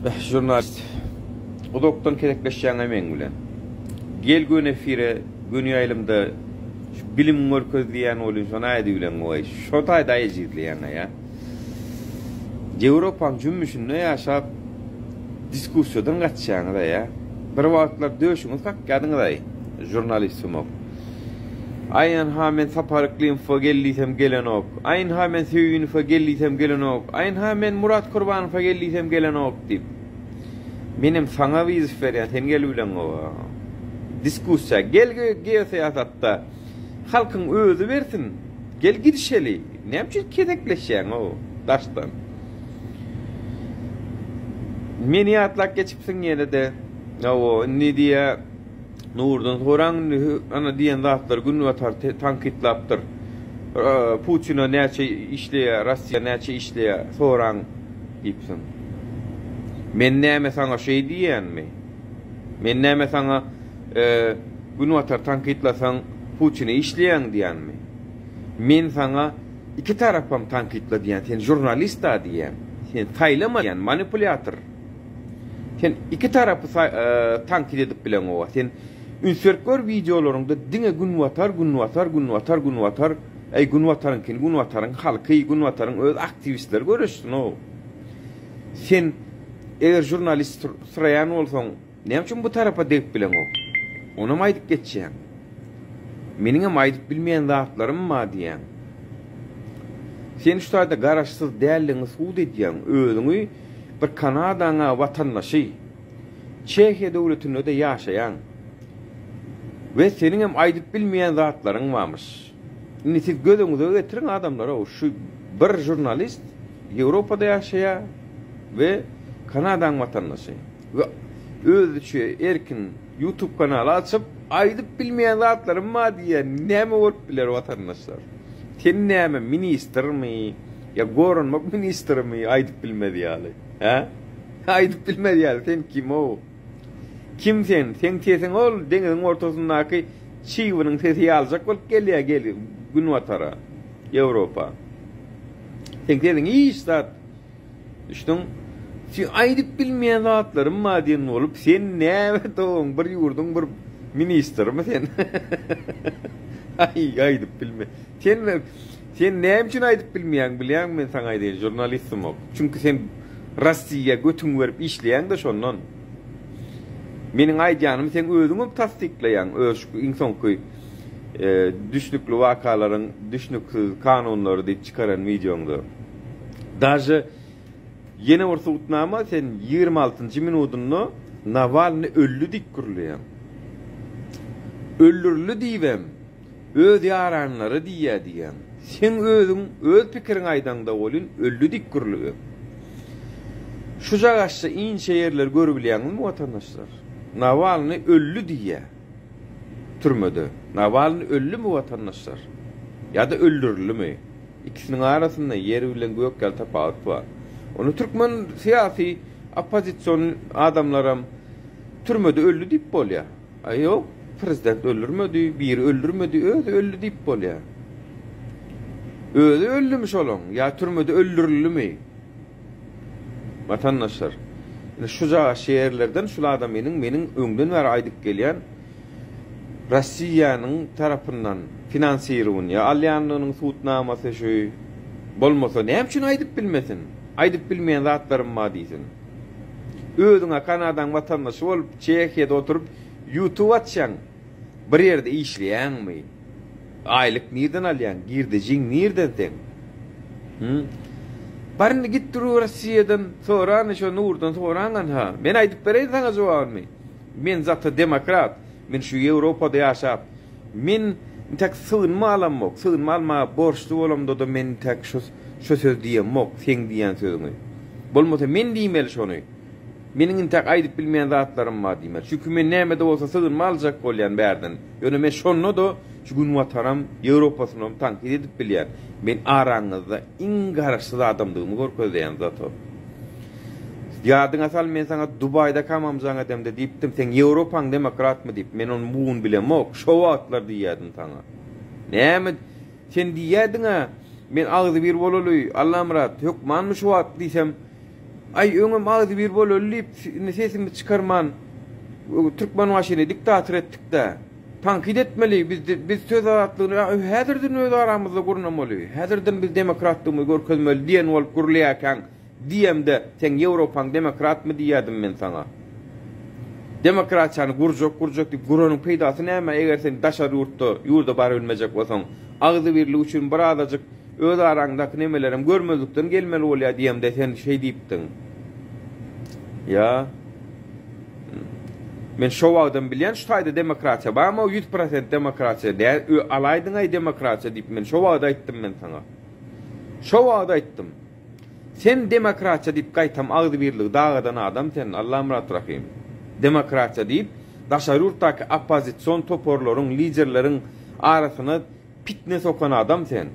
Eh, žurnalist. Uzakdan kesekleşýäň-ä meň bilen. Gel göni efire, göni ýaýlymda şu bilimiňi görkez diýýän welin şony aýdybileňoý. Şo taýda ejizleýäň-ä ýa. Ýewropaň jümmüşinde ýaşap diskussiýadan gaçýaňyz-a ýa. Bir wagtlar döşüňizi kakýadyňyz-aý, žurnalist sumak. Aý ynha men Sapar Yklymowa gel diýsem gelenok. Aý ynha men Söýünowa gel diýsem gelenok. Aý ynha men Murat Kurbanowa gel diýsem gelenok diýip. Menem saňa wyzow berýän sen gel bileňoga. Diskussiýa gel geosyýasatda halkyň özi bersin. Gel gidişeli. Näme üçin kesekleşýäň-ow daşdan. Meni ýatlap geçipsiň ýene-de. Hawa indi diýýä. Nurdan soraň indi ana diýen zatlary günbatar tankytlapdyr. Putina näçe işleýär, Rossiýa näçe işleýär soraň diýipsiň. Men näme saňa şeý diýýänmi? Men näme saňa günbatar tankytlasaň Putine işleýäň diýýänmi? Men saňa iki tarapam tankytla diýýän, sen žurnalist-a diýýän. Sen saýlama diýýän, manipulýator. Sen iki tarapy tankyt edip bileňoga. Sen üns berip gör wideolaryňda diňe günbatar, günbatar, günbatar, günbatar. Eý günbataryňkyny günbataryň halky, günbataryň öz aktiwistleri göreşsin-ow. Sen eger žurnalist syraýan bolsaň, näme üçin bu tarapa degip bileňok? Onam aýdyp geçýäň. Meniňem aýdyp bilmeýän zatlarym bar diýýäň. Sen şu taýda garaşsyz däldigiňi subut edýäň. Özüňi Bir Kanadaň-a watandaşy. Çehiýa döwletinde-de ýaşaýaň. We seniňem aýdyp bilmeýän zatlaryň barmyş. Indi siz göz öňüňize getiriň adamlar-ow, şu bir žurnalist Ýewropada ýaşaýar we Kanadaň watandaşy. We özüçe erkin YouTube kanaly açyp, aýdyp bilmeýän zatlarym bar diýýär. Näme bolup biler watandaşlar? Sen näme ministrmi? Ýa goranmak ministrimi aýdyp bilmez ýaly. Hä? Aýdyp bilmez ýaly sen kim-ow? Kim sen? Seň sesiň ol deňiziň ortasyndaky çybynyň sesi ýalyjak bolup gelýär gel günbatara, Ýewropa. Seň sesiň hiç zat. Düşdüň? Sen aýdyp bilmeýän zatlarym bar diýen bolup, sen näme dogan bir ýurduň bir ministrimi sen? Aý, aýdyp bilme. Sen Sen näme üçin aýdyp bilmeýäň bilýäňmi men saňa aýdaýyn žurnalistimok. Çünki sen Rossiýa götüňi berip işleýäňde şondan. Meniň aýdýanymy sen özüňem tassyklaýaň öz şu iň soňky düşnükli wakalaryň düşnüksiz kanunlary diýip çykaran wideoňda. Daže ýene bir subutnama sen 26-njy minudynda Nawalny öldi diýip gürleýäň. Öldürildi diýibem Öz ýaranlary diýýä diýýäň. Seň özüň öz pikiriňi aýdaňda welin öldi dik gürlügi. Şujagaşça inçe ýerleri görübilýäňizmi watandaşlar? Nawalny öldi diýýä. Türmede. Nawalny öldümi watandaşlar? Ýa-da öldürildimi? Ikisiniň arasynda ýer bilen gök ýaly tapawut bar. Ony türkmen syýasy oppozision adamlaram türmede öldi diýip bolýar. Aý ýok, prezident öldürmedi, biri öldürmedi, özi öldi diýip bolýar. Özi öldümi şolaň ýa türmede öldürildimi? Watandaşlar, indi şujagaş ýerlerden şul adamynyň meniň öňden bäri aýdyp gelýän Rossiýanyň tarapyndan finansirowaniýa alýandygynyň subutnamasy şu. Bolmasa näme üçin aýdyp bilmesin? Aýdyp bilmeýän zatlarym bar diýsin. Özüňä Kanadaň watandaşy bolup Çehiýada oturyp YouTube açýaň bir ýerde işleýäňmi? Aýlyk nirden alýaň? Girdejiň nirden seň? Hü? Bar indi git dur Rossiýadan sorany şo Nurdan soraň anha. Men aýdyp bereýin saňa jogabyny. Men zata demokrat. Men şu Ýewropada ýaşap Men intäk sygynma alamok, sygynma almaga borçly bolamda-da men intäk şu şu sözi diýemok, seň diýýän sözüňi. Bolmasa men diýmeli şony. Meniň intäk aýdyp bilmeýän zatlarym bar diýmeli. Çünki men näme-de bolsa sygynma aljak bolýan bärden. Ýöne men şonda-da şu Günbataram, Ýewropasynam tankyt edip bilýän. Men araňyzda iň garaşsyz adamdygymy görkezýän zato. Ýadyňa sal men saňa Dubaýda kamam jaň edemde diýipdim seň Ýewropaň demokratmy diýip men ony bu gün bilemok şo wagtlar diýýädim saňa näme sen diýýädiňä men agzybir bolaly Allamyrat hökmanmy şu wagt diýsem. Aý öňem agzybir bolaly diýip indi sesimizi çykarman Türkmenbaşyny diktator etdik-dä. Tankyt etmeli biz biz söz azatlygyny häzirden öz aramyzda gurnamaly. Häzirden biz demokratdygymyzy görkezmeli diýen bolup gürleýärkäň diýemde seň Ýewropaň demokratmy diýýärdim men saňa. Demokratiýany gurjak gurjak diýip guranyň peýdasy näme eger sen daşary ýurtda ýurda barybilmejek bolsaň. Agzybirlik üçin birazajyk Öz araňdaky nemelerem görmezlikden gelmeli bolýa diýemde sen şeý diýipdiň. Ýa. Men şo wagtam bilýän şu taýda demokratiýa barmy 100% demokratiýa dä alaýdyňaý demokratiýa diýip men şo wagt aýtdym men saňa. Şo wagt aýtdym. Sen demokratiýa diýip gaýtam agzybirligi dagadan adam sen Allamyrat Rahym. Demokratiýa diýip daşary ýurtdaky oppozision toparlaryň liderleriň arasyna Pitne sokan adam sen.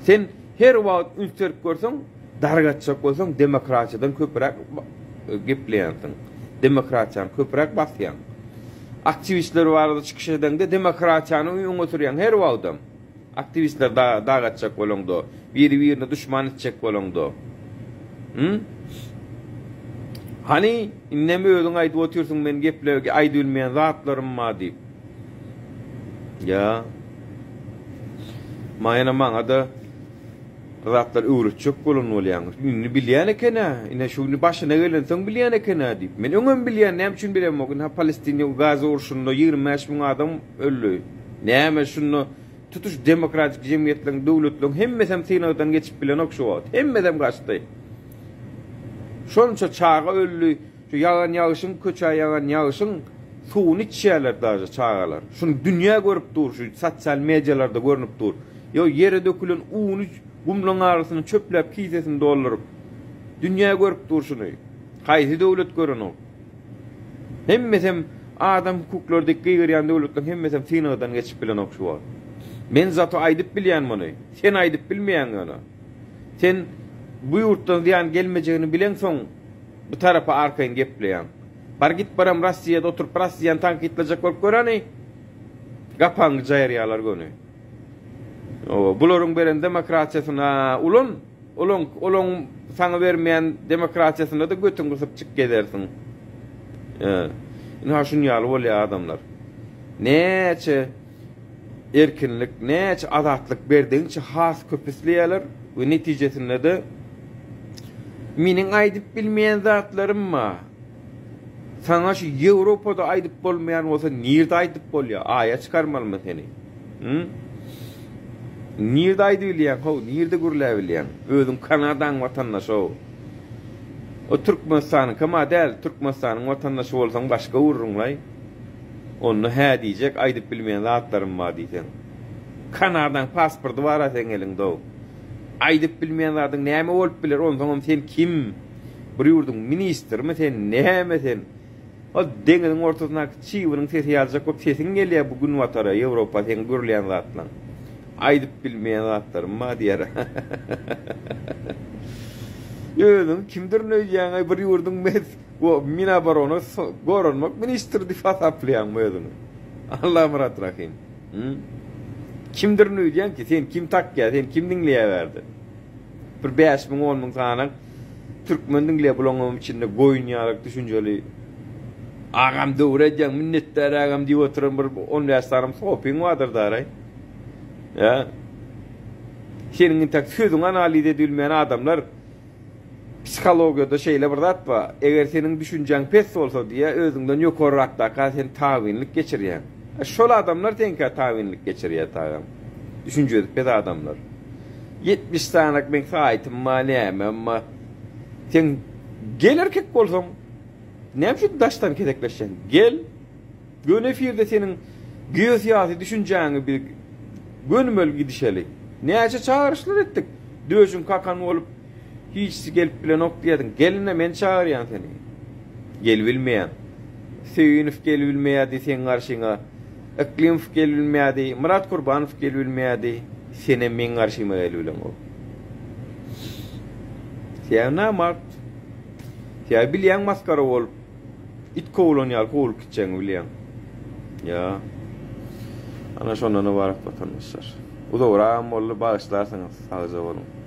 Sen her wagt üns berip görseň, dargatjak bolsaň demokratiýadan köpräk gepleýänsiň. Demokratiýany köpräk basýaň. Aktiwistler barada çykyş edeňde demokratiýany öňe sürýäň her wagtam. Aktiwistleri dargatjak bolaňda, biri-birine duşman etjek bolaňda. Hü? Hany, indem özüň aýdyp otyrsyň men geple aýdybilmeýän zatlarym bar diýip. Ýa. Maýana maňa-da bir zatlar öwretjek bolan bolýaň. Indi bilýän eken-ä. Ine şu indi başyna gelensoň bilýän eken-ä diýip. Men öňem bilýän, näme üçin bilemok. Ynha Palestina Gaza urşunda 25 müň adam öldi. Näme şunda tutuş demokratik jemgyýetleriň, döwletleriň hemmesem synagdan geçip bilenok şu wagt. Hemmesem gaçdy. Şonça çaga öldi. Şu ýagan ýagyşyň köçä ýagan ýagyşyň suwuny içýärler daže çagalar. Şuny dünýä görüp dur şu sosial medialarda görnüp dur. Ýo ýere dökülen uny gumlaň arasyny çöpläp kisesini dolduryp. Dünýä görüp dur şuny. Haýsy döwlet görenok. Hemmesem adam hukuklary diýip gygyrýan döwletleriň hemmesem synagdan geçip bilenok şu wagt. Men zato aýdyp bilýän muny. Sen aýdyp bilmeýäň ýöne. Sen bu ýurtdan zyýan gelmejegini bileňsoň Bu tarapa arkaýyn gepleýäň. Bar git baram Rossiýada oturyp Rossiýany tankytlajak bolup gör hany. Gapagyňy jaýyrýarlar göni. Owa, bularyň beren demokratiýasyny ulan, olaň olaň saňa bermeýän demokratiýasynda-da götüň gysyp çyk gezersiň. Ynha şun ýaly bolýar adamlar. Näçe erkinlik, näçe azatlyk berdigiňçe has köp isleýärler we netijesinde-de meniň aýdyp bilmeýän zatlarym bar. Saňa şu Ýewropada aýdyp bolmaýan bolsa nirde aýdyp bolýar? Aýa çykarmalymy seni? Hı? Nirde aýdybilýäň how, nirde gürläbilýäň? Özüň Kanadaň watandaşy how. O Türkmenistanyňkam-a däl, Türkmenistanyň watandaşy bolsaň başga gürrüňlaý. Onda hä diýjek, aýdyp bilmeýän zatlarym bar diýseň. Kanadaň pasporty bar-a seň eliňde-ow. Aýdyp bilmeýän zadyň näme bolup biler, onsoňam sen kim? Bir ýurduň ministrimi sen, näme sen? Ol deňiziň ortasyndaky çybynyň sesi ýaljak bolup sesiň gelýär bu günbatara, Ýewropa seň gürleýän zatlaň. Aýdyp bilmeýän zatlarym bar diýer. Özüňi kimdirin öýdýäň-aý bir ýurduň O Minaborona goranmak ministri diýip hasaplaýaňmy özüňi? Allamyrat Rahym. Hı? Kimdirin öýdýäň ki, sen kim takýar, sen kim diňleýär bärde? Bir 5000, 10000 sany türkmen diňleýär, bulaňam içinde goýun ýaly düşünjeli. Agam döwre edýäň, minnetdar agam diýip oturan bir 15 sany sopyň bardyr daraý. Ýa. Seniň intäk sözüňi analiz edilmeýän adamlar Psihologiýada şeýle bir zat bar, eger seniň düşünjäň pes bolsa diýýär, özüňden ýokarrakdaka sen tabynlyk geçirýäň. E, şol adamlar seňkä tabynlyk geçirýär tagam. Düşünjesi pes adamlar. 70 sanyk meň saýtym bar, nämem bar. Sen gel erkek bolsaň, näme üçin daşdan kesekleşýäň? Gel. Göni efirde seniň geosyýasy düşünjäňi biz gönümel gidişeli. Näçe çagyryşlar etdik. Döşüň kakan bolup hiçsi gelip bilenok diýerdiň. Gel ine men çagyrýan seni. Gelibilmeýäň. Söýünow gelibilmeýärdi seň garşyňa. Yklimow gelibilmeýärdi. Myrat Kurbanow gelibilmeýärdi. Senem meň garşyma gelibileňok. Sen namart. Sen bilýäň maskara bolup It kowulan ýaly kowulyp gitjegiňi bilýäň. Ýa. Ana şondan ybarat watandaşlar. Uzagragam boldy, bagyşlarsyňyz. Sagja boluň.